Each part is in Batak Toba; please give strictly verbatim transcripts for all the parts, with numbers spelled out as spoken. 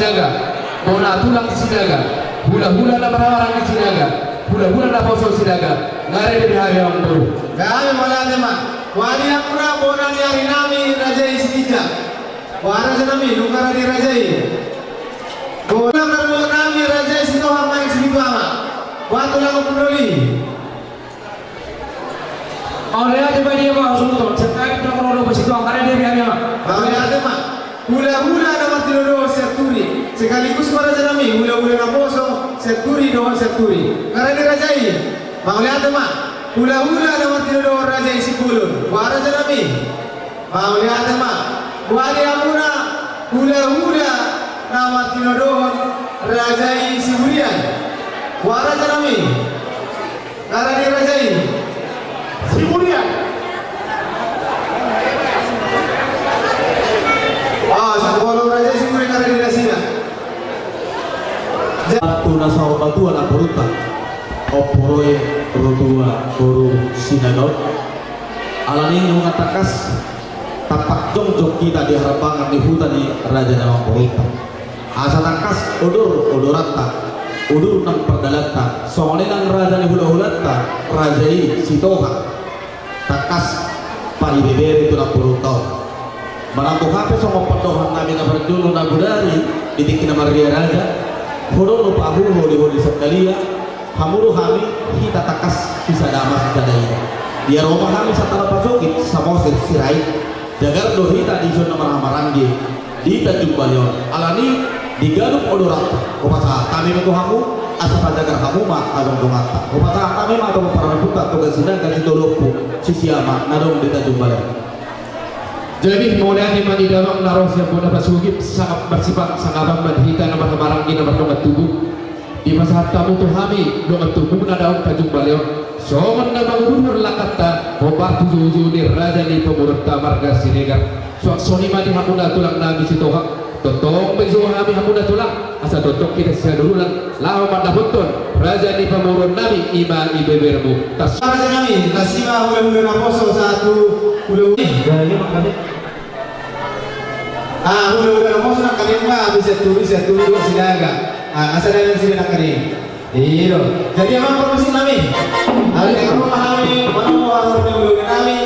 Sinaga, bona tulang Sinaga, hulahula na marhahamaranggi Sinaga, hulahula naposo Sinaga, nga rade di hami amang boru. Gabe mauliate ma. Boha di hamuna bona ni ari nami raja i Sitinjak. Boha raja nami, nunga rade raja i. Bona na dua nami raja i Sitohang nang Sibituama. Boha tulang ompung doli. Mauliate ma di hamu amang boru, sangkap tu na koro do bos itu angkara dia dia ma. Mauliate ma. Hulahula na martinodohon sianturi. Sekaligus ma raja nami, hulahula naposo sianturi dohot sianturi. Nga rade raja i. Mauliate ma. Hulahula na martinodohon raja i Simbolon. Boha raja nami. Mauliate ma. Boha di hamuna hulahula na martinodohon raja i Siburian. Boha raja nami. Nga rade raja i. Siburian. Ah, sangkolo raja i Siburian nga rade nasida. Waktu na saur matua na purunta. Ompung roe rotua boru Sinaga on. Alani nunga tangkas tampak jongjong hita di harbangan ni huta ni raja ni amang borunta. Asa tangkas odor odoranta, udur nang pardalanta, songon i nang raja ni hulahulanta, raja i Sitohang. Tangkas paibebere tu namborunta on. Manang boha pe songon pandohan nami na parjolo na bodari di tingki na marria raja, hodo do pahuho di holi sandalia, hamu do hami hita tangkas sisada ma sisada ina. Ia ro ma hami santaro pasogit Samosir Sirait. Jagar do hita di son na marhahamaranggi di Tanjung Balai on. Alani di ganup odoranta hupasahat hami ma tu hamu, asa pajagar hamu ma hajongjonganta. Hupasahat hami ma tu paromputa tu gasina gasitolompu sisiama na dong di Tanjung Balai. Jadi mauliate ma di damang na ro sian bona pasogit, sangap marsipang sangapan ma di hita na marhahamaranggi na mardongan tubu. Dipasahat hamu tu hami dongan tubuna daong Tanjung Balai on. Songon na manguduhon langkanta hombar tu joujou ni raja ni pamoruonta marga Siregar. Suang songon i ma di hamuna tulang nami Sitohang. Tongtong ma dijou hami hamuna tulang, asa tongtong hita sihadurulan laho mandapothon raja ni pamoruon nami, i ma ibebermu. Tas. Raja nami, las i ma hulahula naposo sahat tu hulahula. Ah, hulahula naposo nangkaning ma, sianturi, sianturi dohot Sinaga. Ah, asa dalan sida nangkaning. I do. Jadi amang parmusik nami. Alai ro ma hami manomu haroro ni hulahula nami.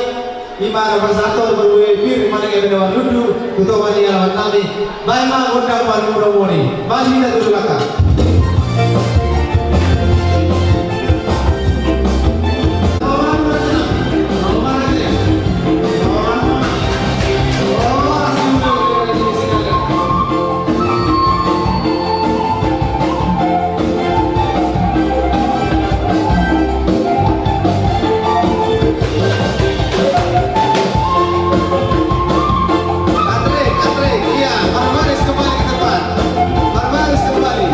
I ma na pasahathon hulahula i pir manang eme na marlundu tu topan ni alaman nami. Baen ma gondang pandomudomu i. Maju hita tu langka. Atrik, atrik, iya, marbaris kembali ke tempat. Marbaris kembali.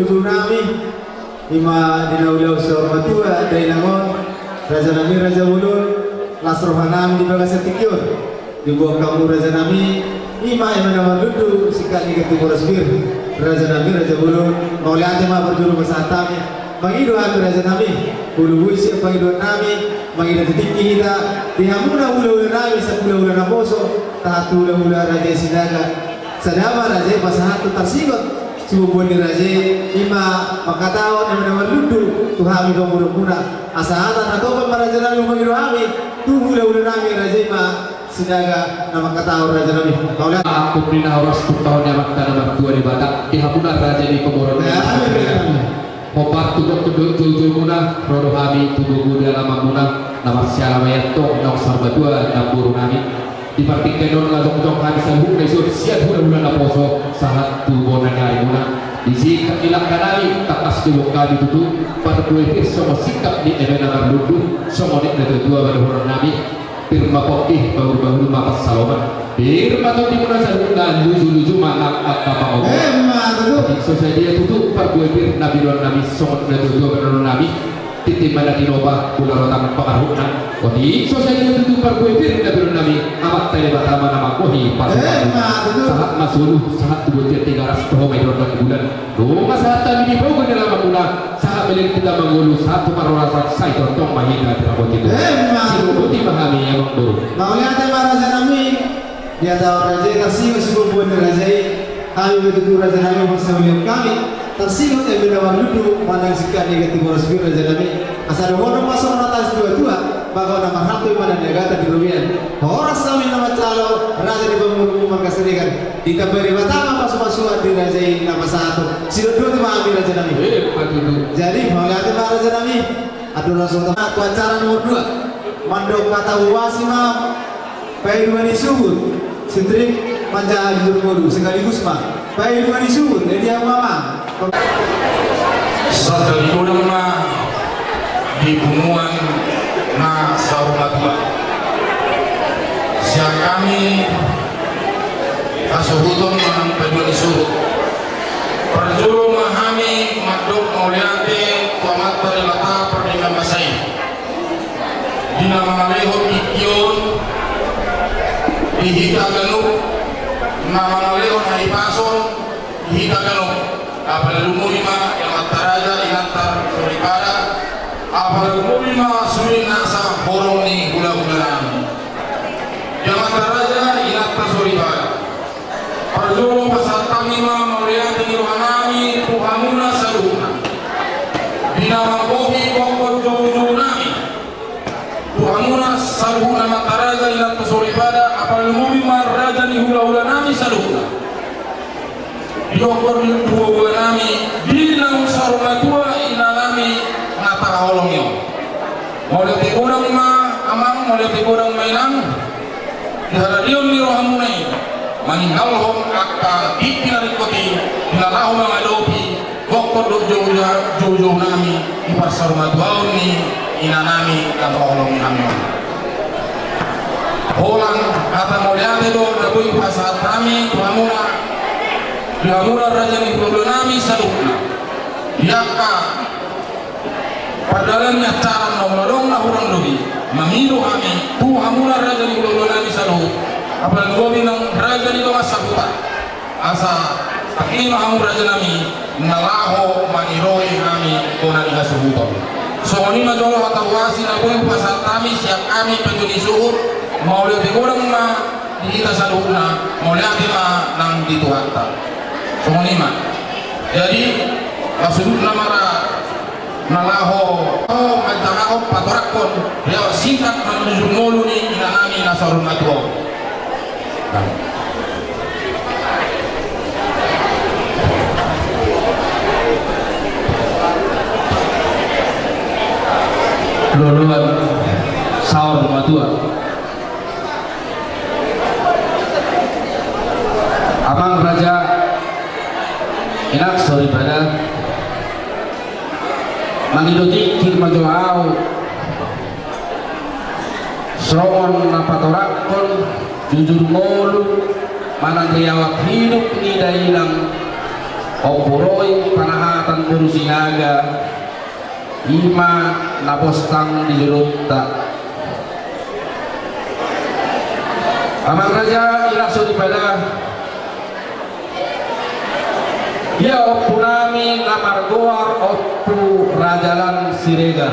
Nami, ima di na ulaon saur matua, dainang on, raja nami, raja bolon, las roha nami di bagasan tingki on. Diboan hamu raja nami, ima eme na marlundu, singkat ni gati boras pir, raja nami, raja bolon, mauliate ma parjolo pasahat hami, mangido hami raja nami, molo boi sian pangidoan nami, mangido tu tingki hita, di hamu na hulahula nami, sahulahula naposo, tahat tu hulahula raja Sinaga. Sada ma raja i pasahat tu tarsingot, sibubuan ni raja i, ima mangkatahon eme na marlundu, tu hami pamoruonmuna, asa hata na topan ma raja nami mangido hami, tu hulahula nami raja i ma, Sinaga na mangkatahon raja nami. Mauliate. Ampun ni na horas tu taon ni Amanta na martua Debata, di hamuna raja ni pamoruon. Amin. Hombar tu gokhon dohot joujoumuna, ro do hami tu gogo di alamanmuna, na marsiala ma i antong naung saur matua namboru nami. Di partingkian on na jongjong hami saluhutna dison sian hulahula naposo, sahat tu bona ni arimuna. Di singkat ni langka nami, tangkas diboan hami tutu, parbue pir songon singkat ni eme na marlundu, songon i na tuatua ma dohonon nami. Pir ma pongki, bahulbahul ma pansalongan. Pir ma tondimuna saluhutna, lujuluju ma nang angka pangomoan. Emma tutu. Otik so sadia tutu parbue pir na binoan nami, songon na tuatua ma dohonon nami. Tintin ma na tinopa, bola rotang pangarahutna. Otik so sadia tutu parbue pir na binoan nami, Amanta Debata ma na manggohi parsaoran. Emma tutu. Sahat ma solu, sahat tu bontean Tigaras, toho ma i di rondang ni bulan. Nunga sahat hami di pogu ni alamanmuna, sahat ma di hita mangolu, sahat tu parhorasan, sai tongtong ma hita di rambot itu. Emma. Siboan boti ma hami amangboru. Mauliate ma raja nami, di hata raja i tarsingot sibubuan ni raja i, hami ma tutu raja nami parsaulian hami, tarsingot eme na marlundu, manang singkat ni gati boras pir raja nami, asa dohonon ma songon hata situatua, bahwa na marhalto i ma na niagatan di robean. Horas hami na manjalo, raja ni pamoruonmu marga Siregar. Ditambai Debata ma pasupasuan di raja i na pasahathon. Sidondoti ma hami raja nami. Eh, patudu. Jadi, mauliate ma raja nami. Andorang so tama tu acara nomor dua. Mandok hata huhuasi ma. Paidua ni suhut. Sintrik manjaha jujur ngolu. Sekaligus ma. Paidua ni suhut. Jadi, au ma ma. Sahali godang ma di punguan na saur matua. Sian hami hasuhuton manang paidua ni suhut. Parjolo ma hami mandok mauliate tu Amanta Debata pardenggan basa i. Di na mangalehon tingki on di hita ganup, na mangalehon hahipason, hita ganup, apala lumobi ma amanta raja inanta soripada, apala lumobi ma sude nasa horong ni hulahula nami. Amanta raja inanta soripada. Parjolo pasahat hami ma mauliate ni roha nami tu hamuna saluhutna. Di na manggohi gokhon joujou nami. Tu hamuna saluhutna amanta raja inanta soripada, apala lumobi ma raja ni hulahula nami saluhutna. Di gokhon ni hulahula nami, di naung saur matua ina nami na tahaholongi on. Mauliate godang ma amang, mauliate godang ma inang. Di haradeon ni rohamuna i, maninggalhon angka tingki na ringkot i, di na laho mangadopi gokhon dohot joujou, joujou nami di parsaurmatuaon ni ina nami na tahaholongi nami on. Holan hata mauliate do na boi pasahat hami tu hamuna, di hamuna raja ni hulahula nami saluhutna. Di angka pardalanan ni acara na molo adong na hurang lobi, mangido hami tu hamuna raja ni hulahula nami saluhut, apala lumobi nang raja ni dongan sahuta. Asa tangkas ma hamu raja nami na laho maniroi hami bona ni hasuhuton. Songon i ma jolo hata huhuasi na boi hupasahat hami sian hami paidua ni suhut, mauliate godang ma di hita saluhutna, mauliate ma nang di Tuhanta. Songon i ma. Jadi, hasuhutna ma ra na laho, laho manjangahon patoranghon riwayat singkat manang jujur ngolu ni ina nami na saur matua on. Loloan saur matua. Amang raja, inang soripada, mangido tingki ma jo au songon na patoranghon jujur ngolu manang riwayat hidup ni dainang Ompu Roy Panahatan boru Sinaga, i ma na postang di jolonta. Amang raja, i langsung dipada. Ia ompunami na margoar Ompu Rajalan Siregar.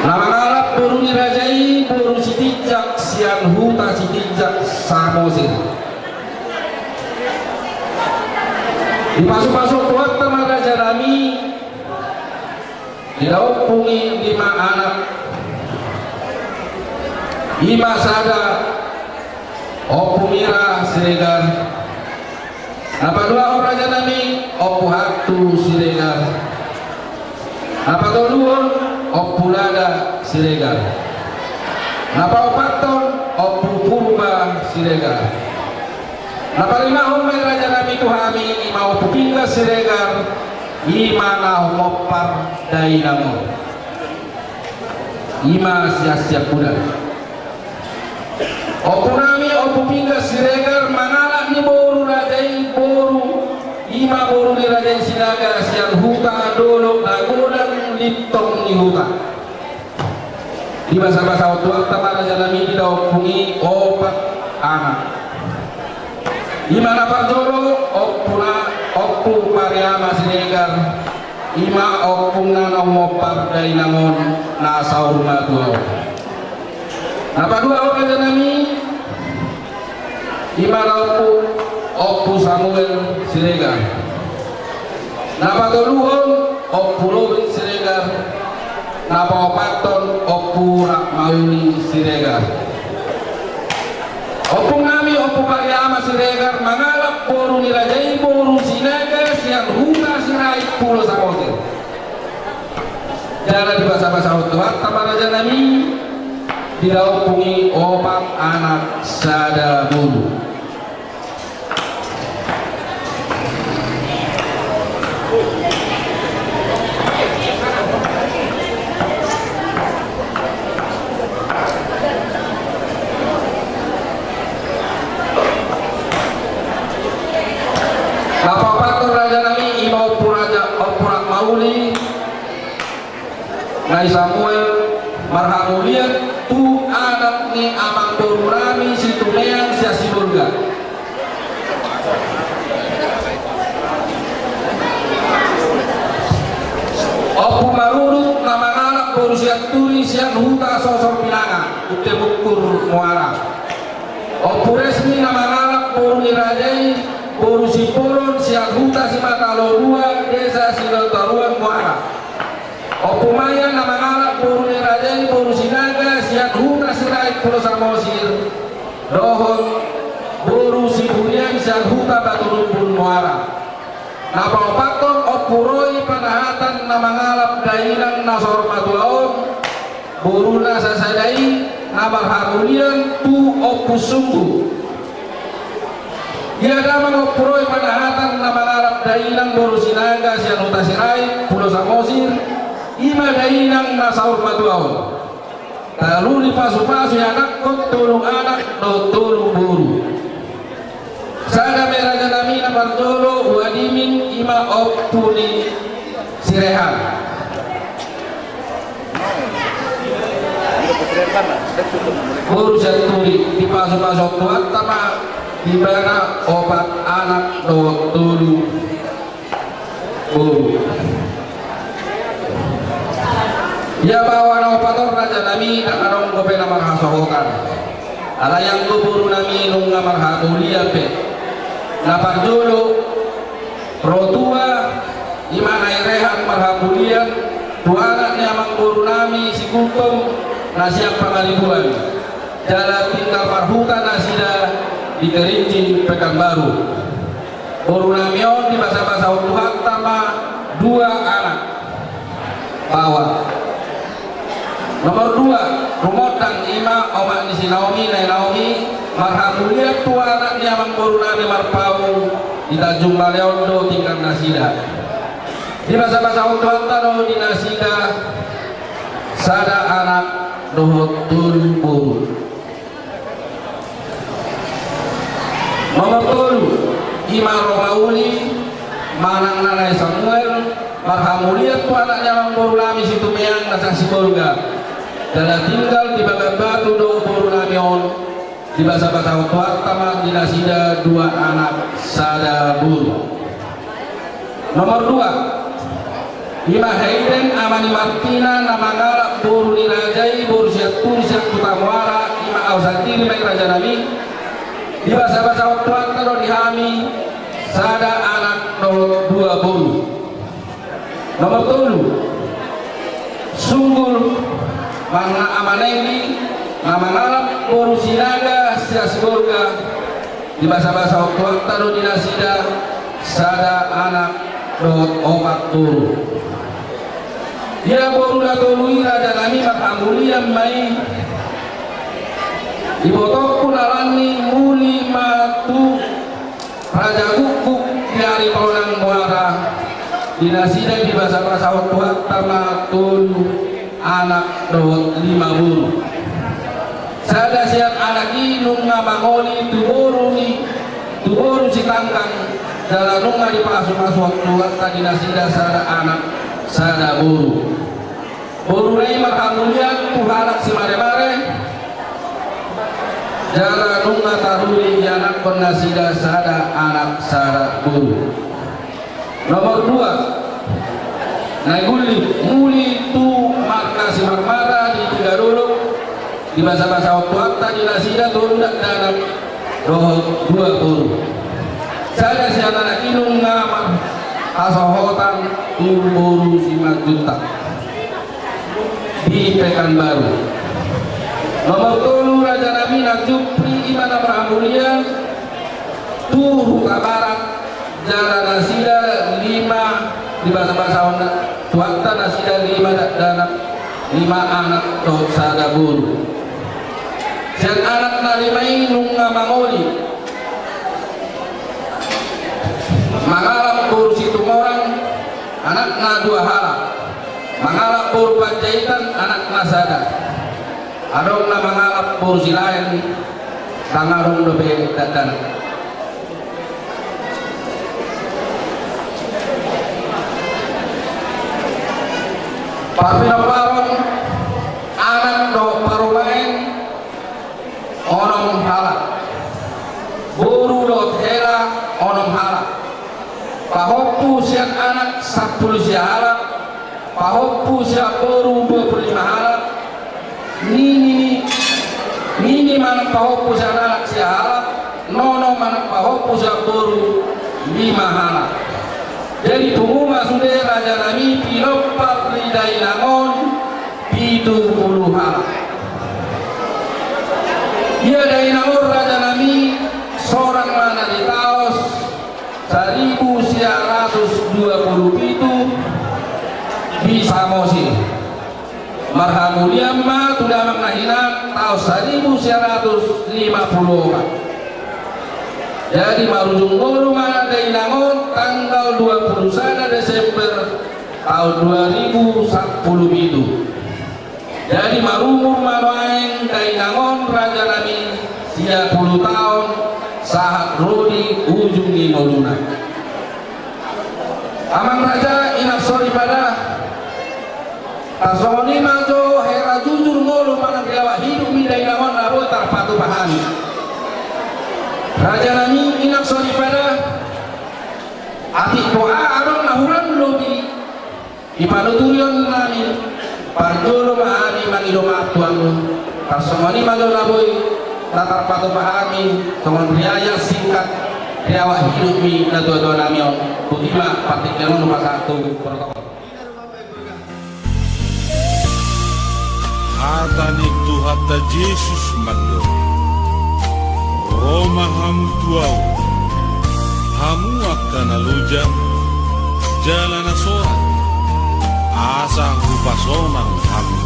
Na mangalap boru ni raja i boru Sitinjak sian huta Sitinjak Samosir. Dipasupasu Tuhanta ma rajanami, didao ompung i lima anak. I ma sada Ompu Mira Siregar. Na paduahon rajanami Ompu Hantu Siregar. Na patoluhon Ompu Lada Siregar. Na paopathon Ompu Purba Siregar. Na palimahon ma i rajanami tu hami, i ma Ompu Pinggan Siregar, i ma na humompar dainang on. I ma sian siampudan. Ompunami Ompu Pinggan Siregar mangalap ni boru raja i boru, i ma boru ni raja i Sinaga sian huta dolok na godang lintong ni huta. Dibasabasahon Tuhanta ma rajanami, didao ompung i opat anak. I ma na parjolo Ompu na, Ompu Pariama Siregar, i ma ompungna na humompar dainang on na saur matua on. Na paduahon rajanami, i ma na Ompu, Ompu Samuel Siregar. Na patoluhon Ompu Robin Siregar. Na paopathon Ompu Ratmauli Siregar. Ompungnami Ompu Pariama Siregar mangalap boru ni raja i boru Sinaga sian huta Sirait Pulo Samosir. Jala dibasabasahon Tuhanta ma rajanami, didao ompung i opat anak sada boru. Na paopathon rajanami, i ma Ompu Raja, Ompu Ratmauli. Nai Samuel, marhamulian tu anak ni amangborunami Situmean sian Sibolga. Ompu Marudut na mangalap boru Sianturi sian huta Sosor Pinangan, Huta Bungkur, Muara. Ompu Resmi na mangalap boru ni raja i boru Simbolon sian huta Simatalo Dua, desa Silotaruan, Muara. Ompu Mayan na mangalap boru ni raja i boru Sinaga sian huta Sirait Pulo Samosir, dohot boru Siburian sian huta Batunumbun, Muara. Na paopathon Ompu Roy Panahatan na mangalap dainang na saur matua on, boruna sasada i, na marhamulian tu Ompu Sumbu. Ia damang Ompu Roy Panahatan na mangalap dainang boru Sinaga sian huta Sirait Pulo Samosir, i ma dainang na saur matua on. Talu ni pasupasu i anakkon, tolu anak dohot tolu boru. Sada ma i rajanami na parjolo, uadimin, i ma Ompu ni Sirehan. Boru Sianturi, dipasupasu Tuhanta ma ibana opat anak dohot tolu boru. Ia baoa na opat on rajanami, ndang adong dope na marhasohotan. Alai anggo borunami nunga marhamulian pe. Na parjolo, ro tua, i ma na i rehat marhamulian tu anak ni amangborunami si Gultom na sian Pangaribuan. Jala tinggal marhuta nasida di Kerinci, Pekanbaru. Borunami on dibasabasahon Tuhanta ma dua anak baoa. Nomor dua, Rumondang, i ma omak ni si Naomi, Nai Naomi, marhamulian tu anak ni amangborunami Marpaung, di Tanjung Balai on do tinggal nasida. Dibasabasahon Tuhanta do di nasida sada anak dohot tolu boru. Nomor tolu, ima ro mauli, manang na naeng Samuel, marhamulian tu anak ni amangboru nami Situmeang na sian Sibolga. Jala tinggal di Bagan Batu do boru nami on, dibasabasahon Tuhanta ma di nasida dua anak sada boru. Nomor dua, ima Haiden ama ni Martina na mangalap boru ni raja i, boru Sianturi sian Kota Muara, ima au sandiri ma i raja nami, dibasabasahon Tuhanta do di hami sada anak dohot dua boru. Nomor tolu, Sunggul, manang na ama Nenggi, na mangalap boru Sinaga sian Sibolga, dibasabasahon Tuhanta do di nasida sada anak dohot opat boru. Ia boru na tolu i raja nami marhamulian ma i. Ibotongku na lani muli ma tu Raja Gukguk di ari paonang Muara, di nasida dibasabasahon Tuhanta ma tolu anak dohot lima boru. Sada sian anak i nunga mangoli tu boru ni, tu boru Sitanggang, jala nunga dipasupasuhon Tuhanta di nasida sada anak sada boru. Boru na i marhamulian tu halak Simaremare, jala nunga taruli ianakhon nasida sada anak sada boru. Nomor dua, na i gullit muli tu marga Simarmata di Tiga Dolok, dibasabasahon Tuhanta di nasida tolu dakdanak dohot dua boru. Sada sian anak i nunga marhasohotan tu boru Simanjuntak di Pekanbaru. Nomor tolu raja nami na jumpri ima na marhamulian tu Hutabarat, jala nasida lima, dibasabasahon Tuhanta nasida lima dakdanak, lima anak dohot sada boru. Sian anak na lima i nunga mangoli, mangalap boru Situmorang, anakna dua halak, mangalap boru Panjaitan, anakna sada. Adong na mangalap boru Silaen, ndang adong dope dakdanak. Parpinomparon, anak dohot parumaen onom halak, boru dohot hela onom halak, pahompu sian anak sampulu sia halak, pahompu sian boru dua pulu lima halak, nini, nini manang pahompu sian anak sia halak, nono manang pahompu sian boru lima halak. Jadi pungu ma sude raja nami pinompar ni dainang on pitu pulu halak. Ia dainang on raja nami sorang ma na di taon saribu sia ratus dua pulu pitu di Samosir. Marhamulian ma tu damang na hinan taon saribu sia ratus lima pulu opat. Jadi marujung ngolu ma dainang on tanggal dua pulu sada Desember taon dua ribu sampulu pitu. Jadi marumur ma nuaeng dainang on raja nami sia pulu taon sahat ro di ujung ni ngoluna. Amang raja, inang soripada, tarsongon i ma jo hera jujur ngolu manang riawak hidup ni dainang on na boi tarpatupa hami. Raja nami, inang soripada, atik po aha adong na hurang lobi di panuturion nami, parjolo ma hami mangido maaf tu hamu. Tarsongon i ma jo na boi na tarpatupa hami songon riwayat singkat riawak hidup ni natuatua nami on. Botima partingkian on hupasahat tu protokol. Hata ni Tuhanta Jesus mandok, ro ma hamu tu Ahu, hamu angka na loja jala na sorat, asa hupasonang hamu.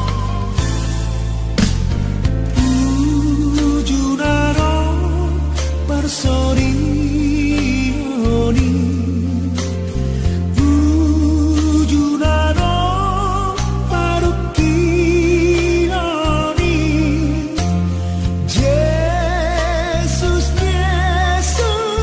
Uju na ro parsorion i, uju na ro parungkilon i, Jesus, Jesus.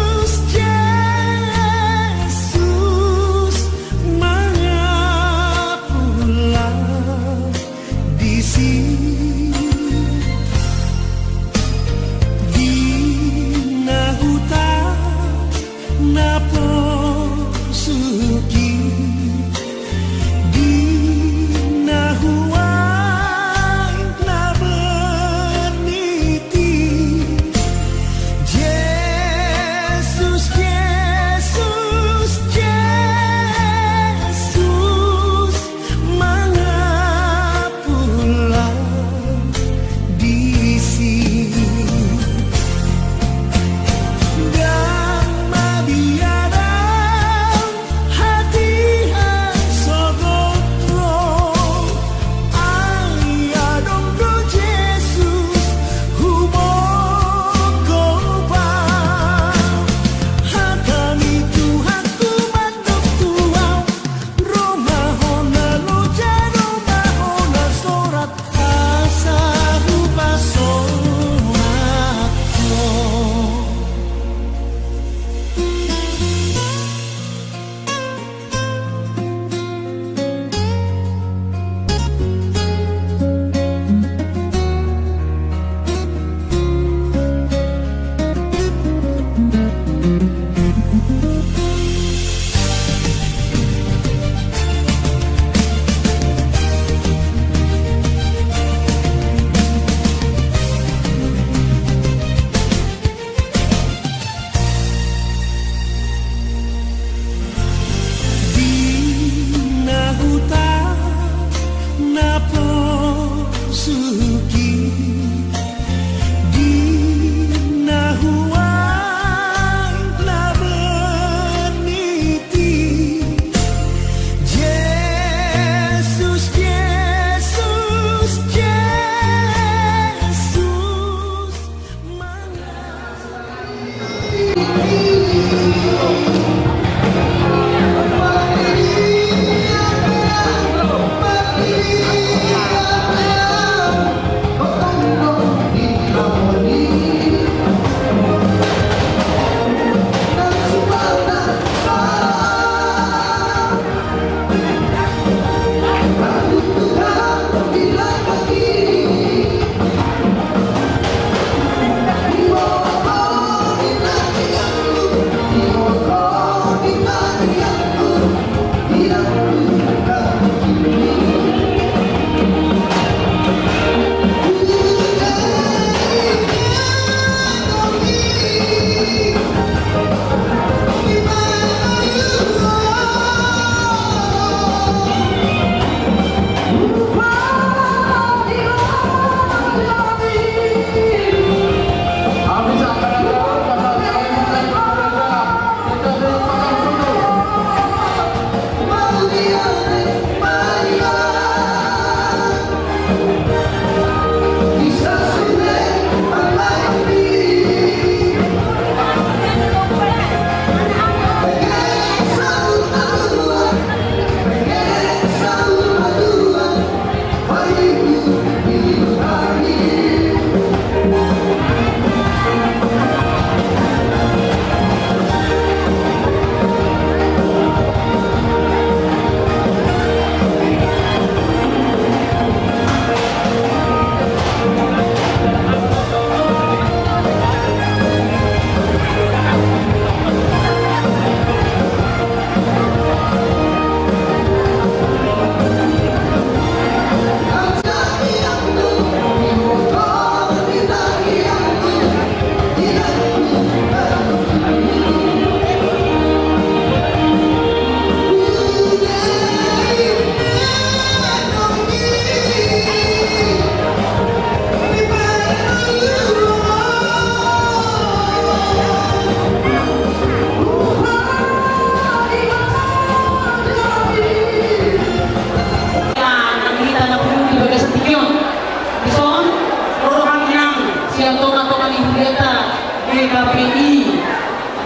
Hami i,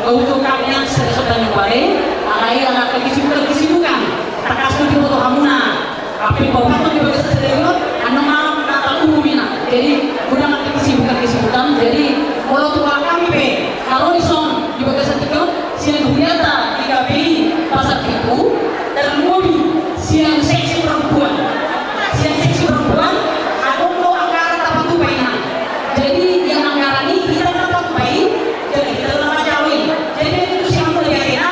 untuk kami yang sudah sudah nyumbare, alai ala kesibukan-kesibukan, tangkas do diboto hamuna. Hape paboa di bagasan sadari on, annon malam Natal umum i na. Jadi, godang angka kesibukan-kesibukan. Jadi, molo tu halak hami pe, ro dison di bagasan tingki on, sian hurianta di K P I Pasar Pitu, terlebih sian seksi perempuan. Sian seksi perempuan, adong do anggaran tapatupa i na. Jadi, ia anggaran i, hita na tapatupa i, jadi hita na manjalo i. Jadi, itu si hamuna di arena.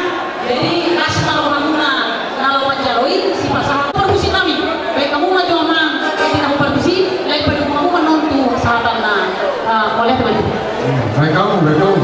Jadi, las ma rohamuna na laho manjalo i, sipasahat partusi nami. Baik hamuna jo amang, jadi na partusi, lae padomu hamu annon tu sahatanna. Ah, mauliate ma di. Baik hamu, baik hamu.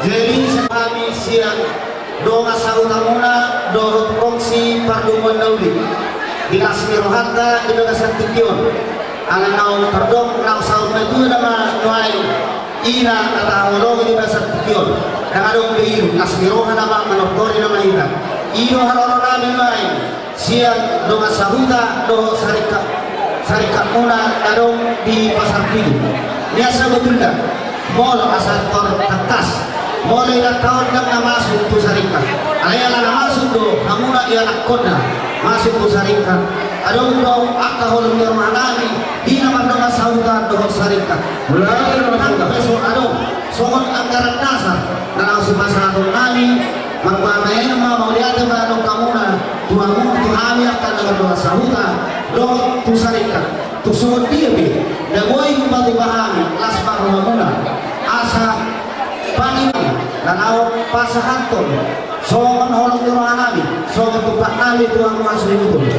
Jadi, sian hami sian dongan sahutamuna dohot kongsi pardomuan na uli, di las ni rohanta di bagasan tingki on. Ala naung tardok, naung saut matua nama nuaeng. I na tahaholongi di bagasan tingki on. Ndang adong be i, las ni roha nama manortori nama hita. I do haroro nami nuaeng. Sian dongan sahuta dohot saringkot, saringkotmuna na adong di Pasar Pitu. Nian sabotulna, molo asa tor tangkas, molo ianakhon ndang na masuk tu saringkot. Alai ala na masuk do hamuna ianakhonna masuk tu saringkot. Adong do angka holong ni roha nami di na mardongan sahuta dohot saringkot. Mulai na masuk. Tangkas pe so adong songon anggaran dasar na laho sipasahaton nami. Marpamean ma, mauliate ma dohot hamuna, tu hamu, tu hami angka na mardongan sahuta dohot tu saringkot. Tung songon dia pe na boi hupatupa hami, las ma rohamuna, asa panindanami na laho pasahathon songon holong ni roha nami, songon tumpak nami tu hamu hasuhuton.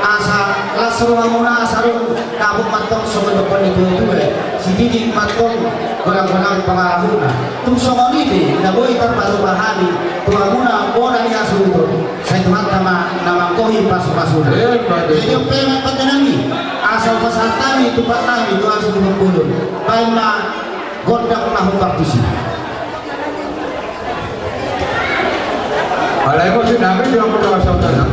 Asa las rohamuna, asa adong dapot ma antong songon dohonon ni natuatua, sititi ma antong godang-godang pangarahutna. Tung songon i pe na boi tarpatupa hami tu hamuna bona ni hasuhuton, sai Tuhanta ma na manggohi pasupasuna. Jadi on pe ma pande nami, asa hupasahat hami tumpak nami tu hasuhuton bolon. Baen ma gondang na hombar tusi. Alai musik nami dia merdeka saudara.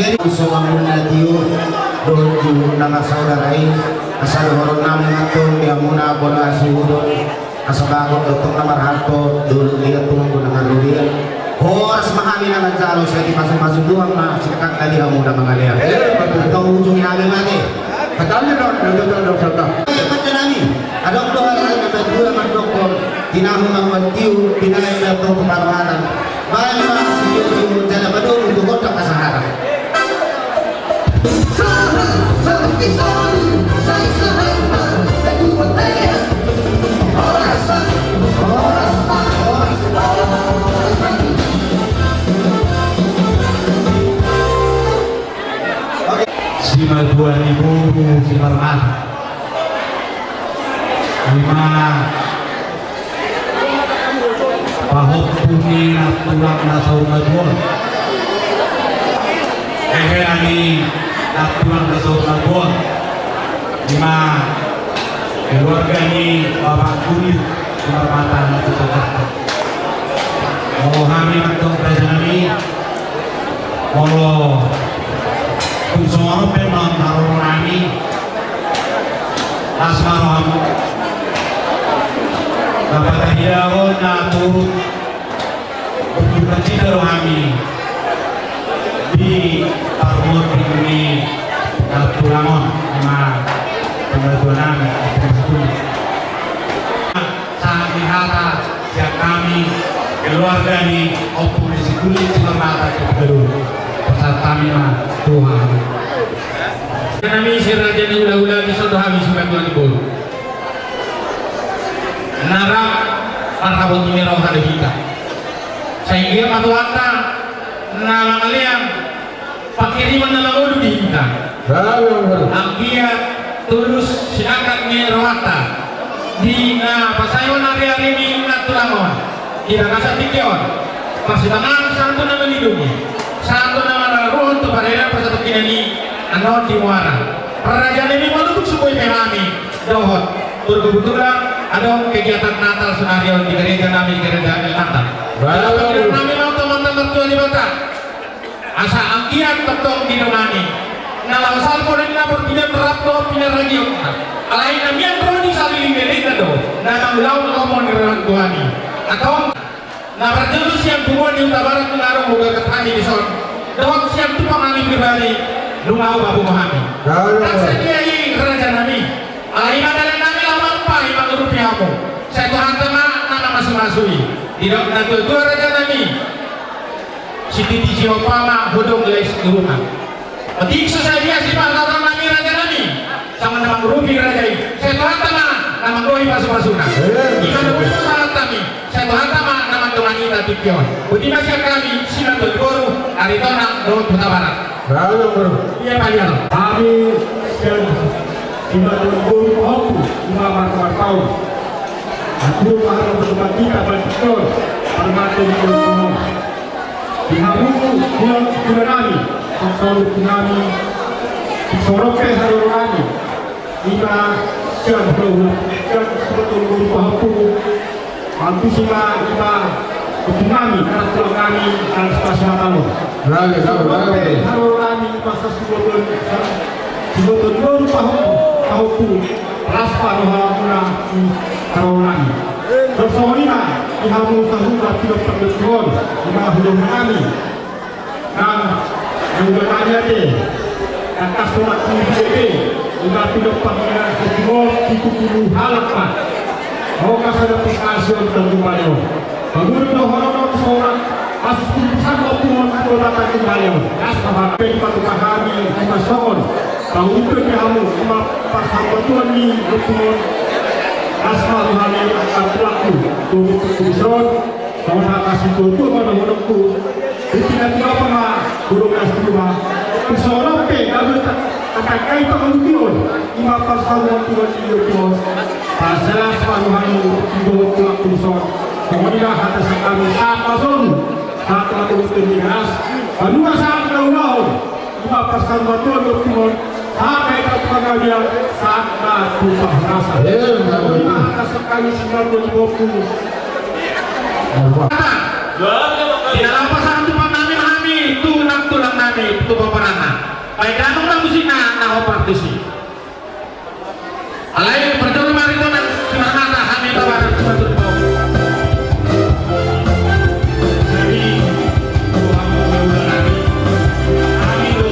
Jadi songon na tio dohot juhut na marsaudara i, asa dohonon nami ma antong di hamuna bono hasuhudon, asa bagot do tong na marhalto dohot dia tumanggo na marrodia. Horas ma hami na manjalo, sai dipasupasu Tuhan ma singkatna di hamuna mangalean. Antong ujung ni hami mate. Hatami do, do, do, do, do, do. Adong do hata na batua mandokkon, tinahu manguan tiu, pinaen na tong paruhatan. Baen ma sitio-tio jala padomu tu gondang pasaharan. Simatua ni boru Simarmata. Ima pahompu ni nantulang na saur matua on. Hehena ni nantulang na saur matua on. Ima keluarga ni Bapak Guru Simarmata na tu Jakarta. Molo hami ma antong raja nami, molo tung songon on pe ma haroro nami, las ma rohamu. Na patahidahon na turut berduka cita do hami di parmonding ni nantulang on, ima pembantu nami, pembantu. Sahat ni hata sian hami keluarga ni Ompu ni si Gullit Simarmata Situmorang. Pasahat hami ma tu hami. Nami si raja ni hulahula, dison do hami simatua ni boru. Na rap marhabot ni roha do hita. Sai anggiat ma Tuhanta na mangalean pangkirimon na mangolu di hita. Anggiat tulus sinangkap ni rohanta di na pasaehon ari-ari ni nantulang on di bagasan tingki on. Parsitangihon santun na mangalului, santun na manaruhon tu paradaton parsatongkinan i annon di muara. Raja nami, molo tung so boi pe hami dohot berkebetulan adong kegiatan Natal sonari on di gereja nami, di gereja Natal. Nami ma tu Amanta Martua Debata. Asa anggiat tongtong didongani na laho salpu ni na portibi on rap dohot pinaragion. Alai na mian ro di sahali ni lelengna do na mangulahon lomo ni roha ni Tuhan i. Antong na parjolo sian punguan ni Hutabarat nunga ro hugagat hami dison dohot sian tumpang nami pribadi nunga hupapungu hami. Nang sadia i raja nami. Alai ima dalan nami laho mampa i mangurupi hamu. Sai Tuhanta ma na mamasu-masu i. Didok na tua-tua raja nami. Sititi sihompa ma hudong lais di rumah. Otik so sadia sipasahaton nami raja nami. Songon na mangurupi raja i. Sai Tuhanta ma na manggohi pasu-pasuna. Ima na hudong sahat nami. Sai Tuhanta ma na mandongani hita tingki on. Boti ma sian hami simatua ni boru Aritonang dohot Hutabarat. Ia paliar. Hami sian simatua ni boru pahompu ima marga Marpaung. Aku pahara berubah kita bantuan parmata di boru. Di hamu tulang, tulang nami, saudara nami, saudara pe haroro nami. Ima sian hula-hula, sian simatua ni boru pahompu. Mantusi ma ima ompung nami, anak tulang nami, anak sepasang tahun. Lalu, lalu, lalu. Halo nami, masa siboton, siboton boru pahompu, pahompu. Las ma rohamuna di halo nami. Songon i ma di hamu sahuta, tidak perlu tuan, ima hudong nami. Nang mula nami ate, tangkas tolak ni B P, uga pinopang na setimor pitu pulu halak ma. Oka sada pengkasi on tanggung bayo. Pangulu dohonon on sorak, pas pulusan ompung on kota tanggung bayo. Las ma pe patupa hami ima songon. Pangulu pe hamu ima parsambatuan ni ompung on. Las ma rohami angka tulangku, tubuh tubuh son. Songon hata situa-tua ma dohononku. Di tingki-tingki ma, burung as dua. Songon on pe gabe tatangkai pangalupion. Ima parsaluan Tuhan di Tuhan. Pasalas paruhani di dohot Tuhan Tuson. Songon i ma hata sian hami, sahat ma solu. Sahat ma dohot ni ras. Banua sahat na ulaon. Ima parsambatuan dohot tingki on, sahat ma hita tu panggabean, sahat ma tu parhorasan. Ima hata sian hami simatua ni pahompu. Di na laho pasahat tu panami hami, tu nang tulang nami, tu paparan. Baen damang ma musik na, na hombar tusi. Alai parjolo ma ringan na simarhata hami tabaran simaturbo. Jadi, Tuhan, Tuhan, hami do.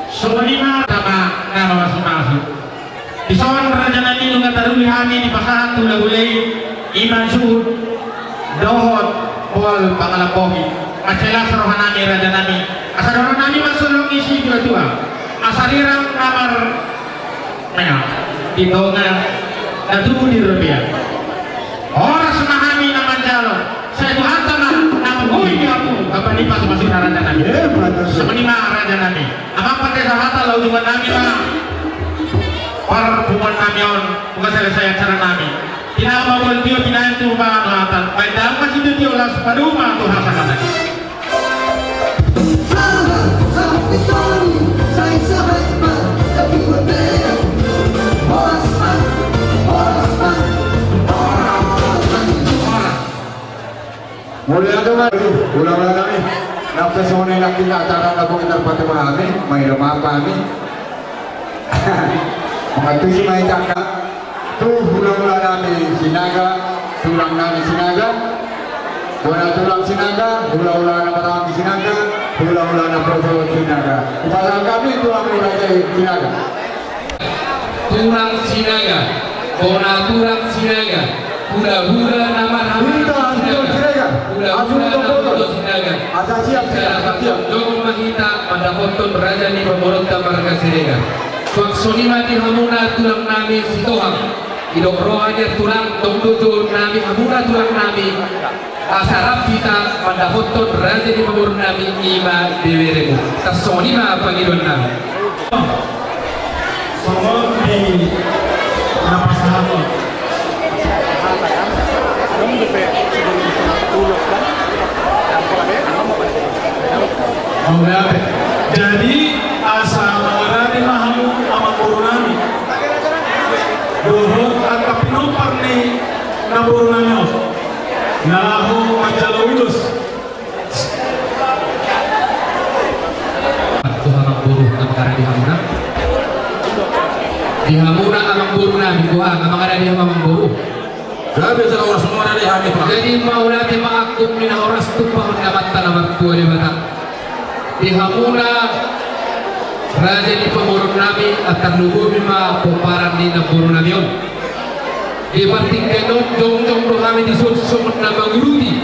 Songon i ma tama na mamasu-masu. Dison raja nami nunga taruli hami dipasahat tu lagu lei, ima suhut dohot pol pangalambohi. Mansai las roha nami raja nami. Asa dohonon nami ma songon i situa-tua. Asa rirang na mar- Mea, di tonga na tubu di robean. Horas ma hami na manjalo. Sai Tuhanta ma na manggohi di ahu. Apa ni pas masih raja nami. Eh, benar. Songon i ma raja nami. Amang pande sahata laho jumpa nami ma. Parpunguan nami on. Bukan selesai acara nami. Tina ma bol tio tina itu ma nuhatan. Baen damang ma situ tio las paduma tu hasa kata. Mauliate ma, hula-hula nami. Nang pe songon i nangkin acara na boi tarpatupa hami, mauliate ma hami. Mangantusi ma hita angka tu hula-hula nami Sinaga, tulang nami Sinaga, bona tulang Sinaga, hula-hula na marhaha di Sinaga, hula-hula na poso Sinaga. Hupasahat hami tu hamu raja Sinaga. Tu Tulang Sinaga, bona tulang Sinaga, hulahula na marhahamaranggi Sinaga, hulahula na marhahamaranggi Sinaga. Asa siap, siap, siap. Jongjong ma hita mandapothon raja ni pamoruonta marga Siregar. Suang songon i ma di hamuna tulang nami Sitohang. Didok roha ni tulang, tong do jolo nami hamuna tulang nami. Asa rap hita mandapothon raja ni pamoruon nami, i ma beberemu. Tarsongon i ma pangidoan nami. Songon di na pasahat. Jadi asa mangarade ma hamu amangboru nami dohot angka pinompar ni namboru nami on. Na laho manjalo ulos. Tu amangboru na mangarade hamuna. Di hamuna amangboru nami, boha na mangarade hamu amangboru? Gabe jala horas mangarade hami, Pak. Jadi mauliate ma angkup ni na horas tumpahon ni Amanta na martua Debata. Di hamuna raja ni pamoruon nami, antar lumobi ma pomparan ni namboru nami on. Di partingkian on jongjong do hami dison songon na mangurupi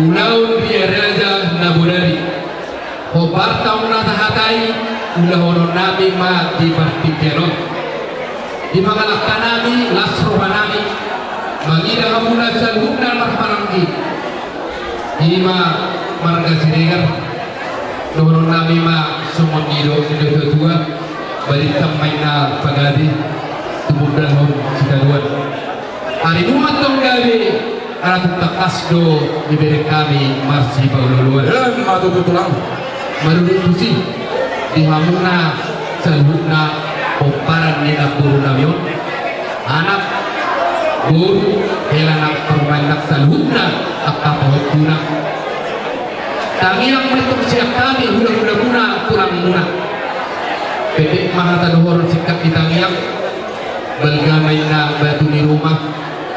ulaon ria raja na bodari. Hombar taon na tahatai ulahonon nami ma di partingkian on. Di pangalangka nami las roha nami mangida hamuna saluhutna marhahamaranggi. I ma marga Siregar. Dohonon nami ma songon nidok ni natuatua, balintang ma inna pagabe, tumundalhon sitadoan. Ari nuaeng tong gabe, ala tung tangkas do dibereng hami marsipaolooloan. Emma tutu tulang. Manurut tusi, di hamuna saluhutna pomparan ni namboru nami on, anak, boru, hela nang parumaen nang saluhutna angka pahompuna. Tangiang ma tong sian hami hulahulamuna, tulangmuna. Pendek ma hata dohonon singkat ni tangiang. Balga ma inna batu ni ruma,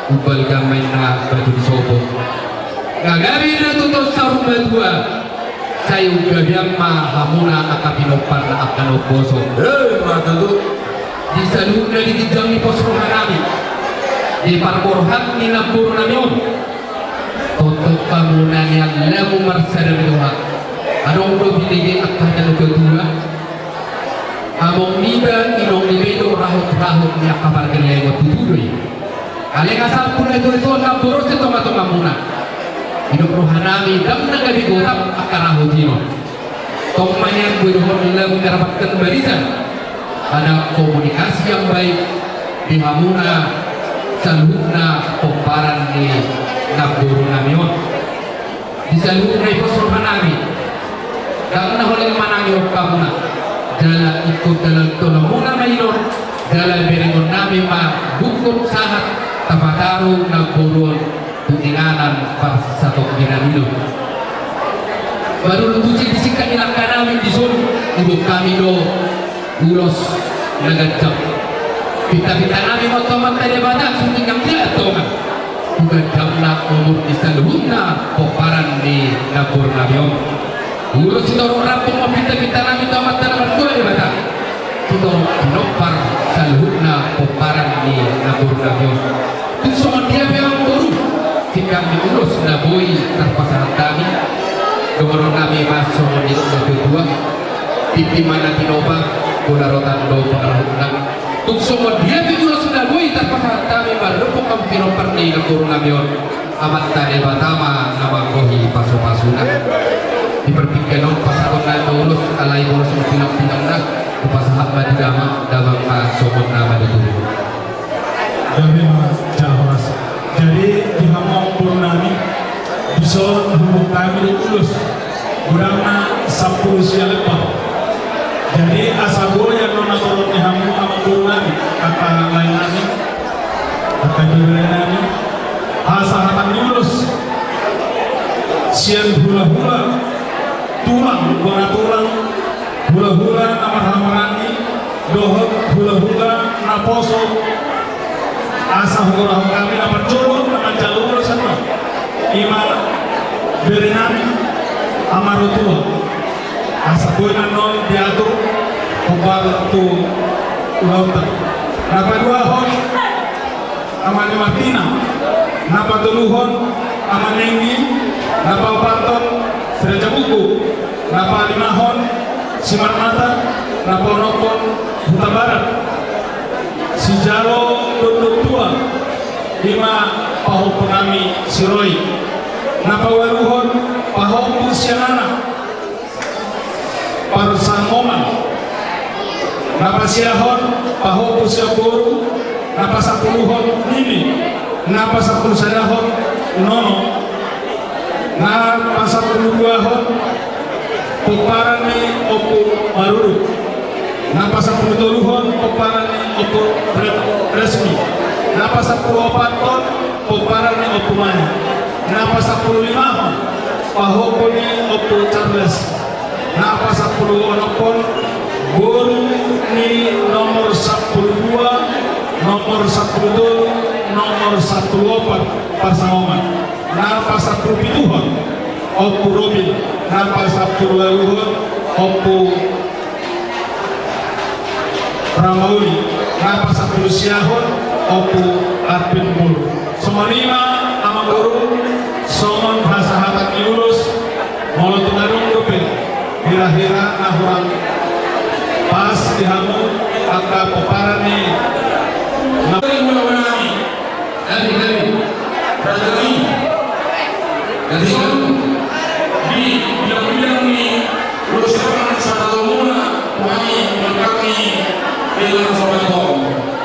umbalga ma inna batu ni sopo. Nga gabe inna tutu saur matua, sai unggabean ma hamuna angka pinomparna angka na umposo. Emma tutu. Di saluhutna di ginjang ni pos roha nami, di parborhat ni namboru nami on. Tongtong hamu na nian lamu marsada ni roha. Adong do binege angka na natuatua. Among niba, inong niba i do rahotrahot ni angka pargellengon, tutu do i. Alai nga salpu natuatua on na boros di tongatongamuna. Didok roha nami ndang na gabe gotap angka rahot i on. Tong ma nian boi dohonon lamu tarapatkan barisan. Ada komunikasi yang baik di hamuna saluhutna pomparan ni namboru nami on. Di saluhutna i pos roha nami. Ndang na holan manangihon hamuna. Jala ingkon dalan tolongmuna ma i on. Jala berengon nami ma bungkot sahat tapataru namboru on tu inganan parsatongkinan i do. Manurut tusi di singkat ni langka nami dison, didok hami do ulos na ganjang. Pintapinta nami ma tu Amanta Debata, sude nang dia tonga. Tu ganjangna umur ni saluhutna pomparan ni namboru nami on. Ulos sitorop rampung ma pintapinta nami tu Amanta na martua Debata. Sitorop pinompar saluhutna pomparan ni namboru nami on. Tung songon dia pe amangboru, singkat ni ulos na boi tarpasahat hami. Dohonon nami ma songon nidok ni natuatua. Pipi ma na tinopa, bola rotan do pangarahutna. Tung songon dia pe ulos na boi tarpasahat hami, mardophon hamu pinompar ni namboru nami on, Amanta Debata ma na manggohi pasupasuna. Di partingkian on pasahaton nami ma ulos, alai bolas ma pinangpinangna, hupasahat ma tu damang, damang ma songon na manuturi. Gabe ma jala horas. Jadi di hamu amangboru nami, dison huboan hami do ulos, godangna sampulu sia lembar. Jadi asa boi annon na torop ni hamu amangboru nami, angka lae nami, angka ibebere nami, hasahatan ni ulos sian hulahula, tulang, bona tulang, hulahula na marhahamaranggi dohot hulahula naposo. Asa hugorahon hami na parjolo na manjalo ulos annon, i ma bere nami, amarotua. Asa boi ma annon diatur hombar tu ulaonta. Na paduahon, Ama ni Martina. Na patoluhon, Ama ni Enggi. Na paopathon, Si Raja Buku. Na palimahon, Si Marmata. Na paonomhon, Hutabarat. Sijalo dondon tua, i ma pahompu nami Siroi. Na paualuhon, pahompu sian anak, Parsangoman. Na pasiahon, pahompu sian boru. Na pasampuluhon, nini. Na pasampulusadahon, nono. Na pasampuluduahon, pomparan ni Ompu Maruru. Na pasampulutoluhon, pomparan ni Ompu Re-, Resmi. Na pasampuluopathon, pomparan ni Ompu Mani. Na pasampululimahon, pahompu ni Ompu Charles. Na pasampuluonomhon, boru ni nomor sampuludua, nomor sampulutolu, nomor sampuluopat, Parsangoman. Na pasampulupituhon, Ompu Robin. Na pasampuluualuhon, Ompu Ramauli. Na pasampulusiahon, Ompu Arvin Mulu. Songon i ma amangboru, songon hasahatan ni ulos, molo tung adong dope hira-hira na hurang pas di hamu angka pomparan ni na Jadi, jadi, raja i. Jadi, di bidang-bidang ni ulos, sahatomuna, hami, mangkami, dengan sobat.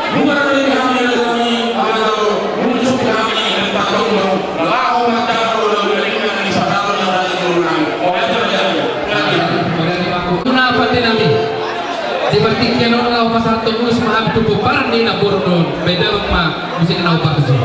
Bukan dari kami, raja i, ada tahu, muncul kami, dan tak tahu, laho mata, laho dari kami, sahatomuna, raja i, turunan. Oh, itu raja i. Raja i. Tuna pate nami. Di partingkian on laho pasahat ulos ma hami tu pomparan ni namboru on, bahen damang ma musik na upa tusi.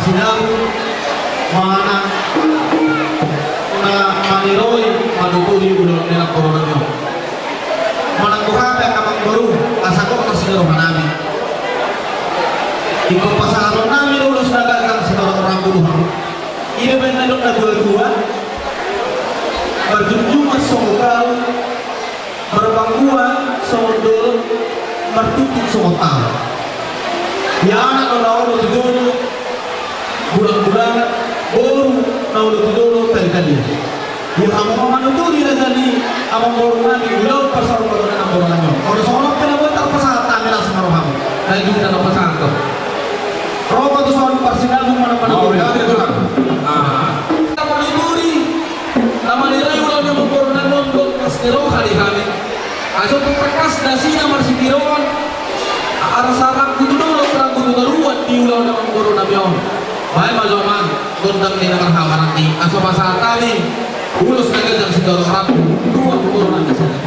Sinabu manang na maniroi manuturi ulaon ni namboru nami on. Manang boha pe angka amangboru, asa gok ma sian roha nami. Ingkon pasahaton nami do ulos na ganggang sitorop rambu tu hamu. I do umbahen na nidok na tua-tua: Marjunjungan songon gaol, marpanggual songon dolok, martumpuk songon taon. Ia anak do na olo tu jolo, bulang-bulangan, boru na olo tu jolo, tali-talian. Ia hamu ma manuturi raja ni amangboru nami, ulaon parsaurmatuaon ni namboru nami on. Molo songon on pe na boi, tarpasahat hami las ma rohamu. Nai jumpa na pasahat on. Ro ma tu son parsinabu manang manuturi. Manuturi na maniroi ulaon ni amangboru nami on, gok las ni roha di hami. Asa tangkas nasida marsitiruon, asa rangku tu dolok, rangku tu toruan di ulaon ni amangboru nami on. Baen ma jo amang gondang ni na marhahamaranggi, asa pasahat hami ulos na ganggang sitorop rambu tu amangboru nami sada.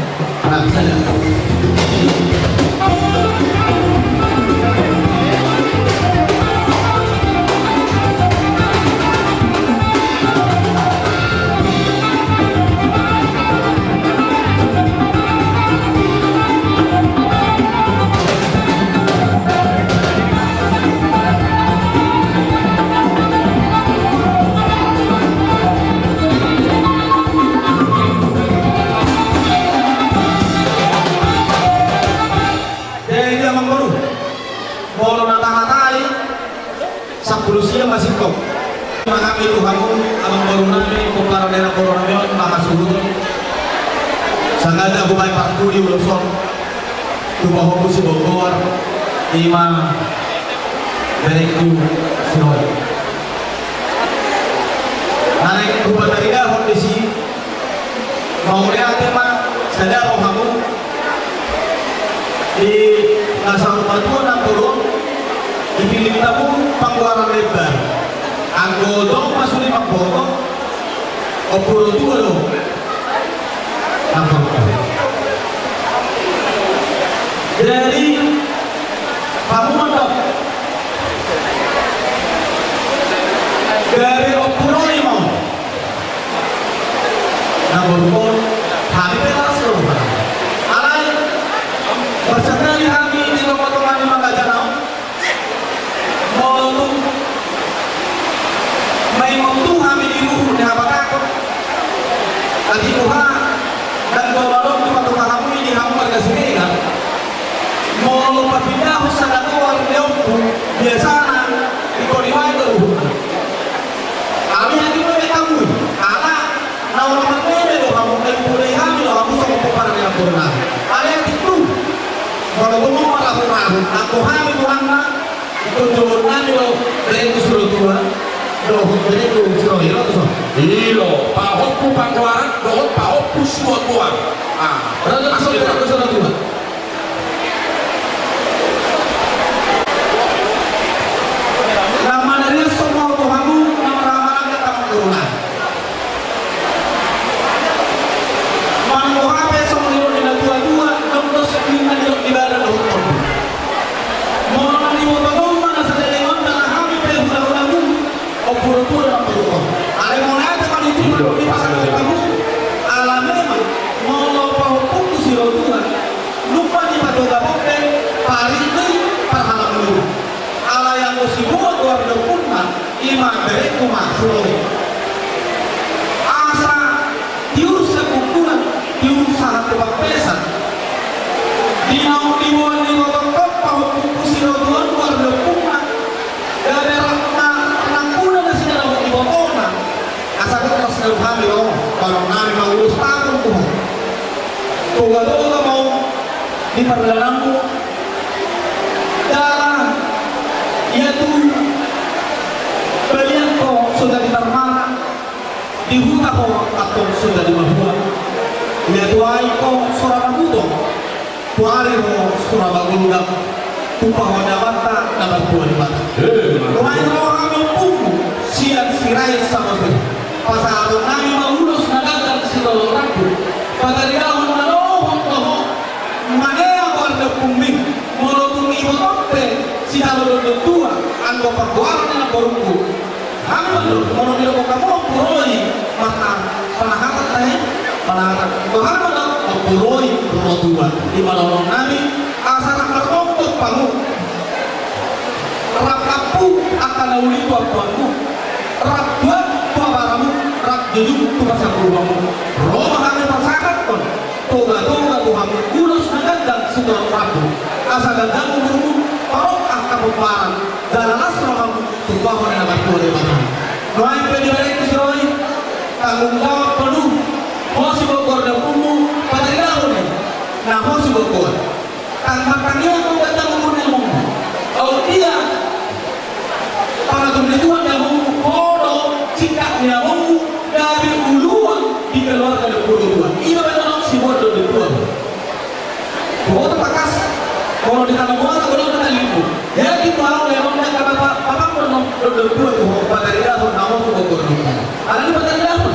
Jadi amangboru, molo na tahatai, sampulu sia ma singkop. Mangame tu hamu amangboru nami, pomparan ni namboru nami on, mangasuhut. Sangkali hubaen parpudi ulos on tu pahompu si Bogor, ima berengku si Roy. Na naeng hupataridahon disi, mauliate ma sada rohamu di na saurmatua namboru on, dipillit hamu panggoaran na imbaru. Anggo dong ma sude mamboto, ompung tua do namboru on. Jadi hamu mandok gari ompung Roy ma on. Namboru on, hami pe las do. Alai marsantabi hami di tongatonga ni mangaja na on. Molo tung maimon tu hami di luhut ni habatahon, atik boha, ndang jolo adong dipatupa hamu i di hamu marga Siregar. Molo papindahon sada goar ni ompu, biasana ingkon dibaen do luhutna. Alai atik boha, ditamui ala na olo marnebe do hamu, na dipodai hami do hamu songon pomparan ni namboru nami. Alai atik tung, molo tung marahurahur, anggo hami tulangna, ingkon joloan nami do berengku si Roy tua dohot berengku si Roy, ro tuson. I do, pahompu panggoaran dohot pahompu si Roy tua. Ah, berarti masuk berengku si Roy tua. Na manarias songon tu hamu na marhahamaranggi, angka amangboru nami. Manang boha pe songon nidok ni natuatua, dong do sipinta nidok ni badan dohot tondi. Molo na niboto domma na saleleng on, ndang hami pe hulahula muna, ompung tua do namboru on. Alai mauliate ma di Tuhan, di pasahat hamu, ala memang molo pahompungku si Roy tua, nunga dipatupa pe parik ni parhalanguluna. Alai anggo siboan goar ni ompungna, ima berengku ma si Roy. Asa tiur sian bungkulan, tiur sahat tu pangkesan. Di naung diboan ni botongkon pahompungku si Roy tua goar ni ompungna, gabe rap ma rangkuna nasida dohot ibotona. Asa gok las ni roha nami do, baenon nami ma ulos tapung tu ho. Toga-toga ma ho di pardalananmu. Jala ia tu balian ho so jadi tarmana, di huta ho antong so jadi mahua. Ia tu aek ho so ra mamuto, tu ari ho so ra magolgam, tupa ho di Amanta na martua Debata. Nuaeng ro hami ompungmu sian Sirait Samosir, pasahaton nami ma ulos na ganggang sitorop rambu. Pataridahon ma dohot ho, manea goar ni ompungmi, molo tung ibotom pe sitalodondo tua, Anggo panggoaran ni namborungku, hami mandok, molo nidok hamu mamburoi, marna panahatan tahe, panahatan. Boha ma na mamburoi ro tua. Ima na nidok nami, asa rap marrongkot hamu. Rap ampu angka na uli tu ampuanmu. Rap tuak tu abaramu, rap jujung tu parsanggupanmu. Ro ma hami pasahathon Toga-toga tu hamu ulos na ganggang sitorop rambu. Asa ganggang umurmu, torop angka pomparan, jala las rohamu, tumpahon ni na martua Debata. Nuaeng pe dibereng tu siroi, tanggung jawab tolu, ho sibotoon ni ompunmu, pataridahon i, na ho sibotoon. Tang martangiang ma ganggang umur ni ompunmu. Aut dia, panatung ni Tuhan ni ompunmu, ho do singkat ni ompunmu, gabe uluan di keluarga ni ompu tua. Iba baen on siboan do di tua. Boto tangkas, molo di tano muara godang na talingku. Jadi tu au leon na kata pa-, papak do no, do do tua tu ho, pataridahon na ho tu bogor no. Ala ni pataridahon.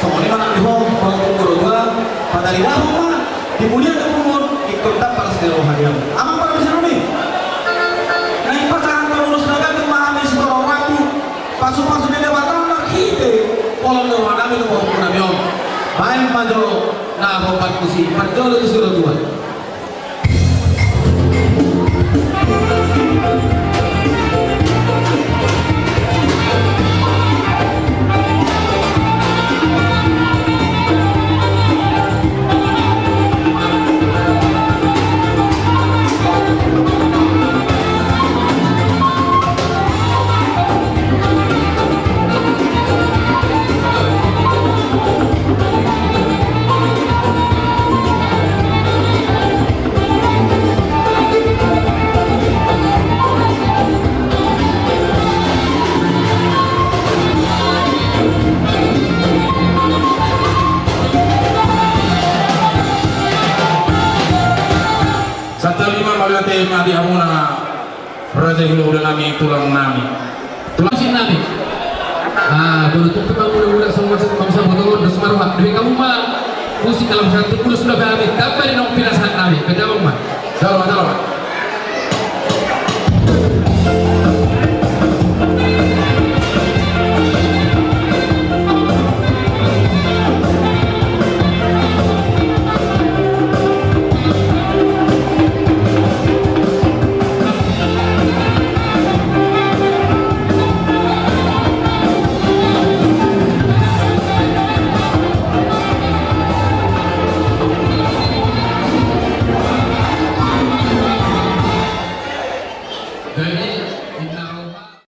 Songon i ma nang di ho, ho tu bogor tua, pataridahon ma, di mulia ni punguan, ingkon tampar si roha dia. Amang parmisi nami. Naeng pasahat ma ulos na ganggang ma hami sitorop rambu. Pasu-pasu ni Debata marhite holong ni roha nami tu pahompu nami on. Baen ma jo na hombar tusi, parjolo tusi ro tua. Santabi ma, mauliate ma di hamuna raja hula-hula nami, tulang nami. Tulang si nami. Ah, boru tuk tukang hula-hula sama sama botohon dos maruha. Demi kamu ma. Musik dalam satu puluh sudah berani. Tambah di nong pinasahat nami. Beda ma. Jalo ma, jalo ma. Jadi,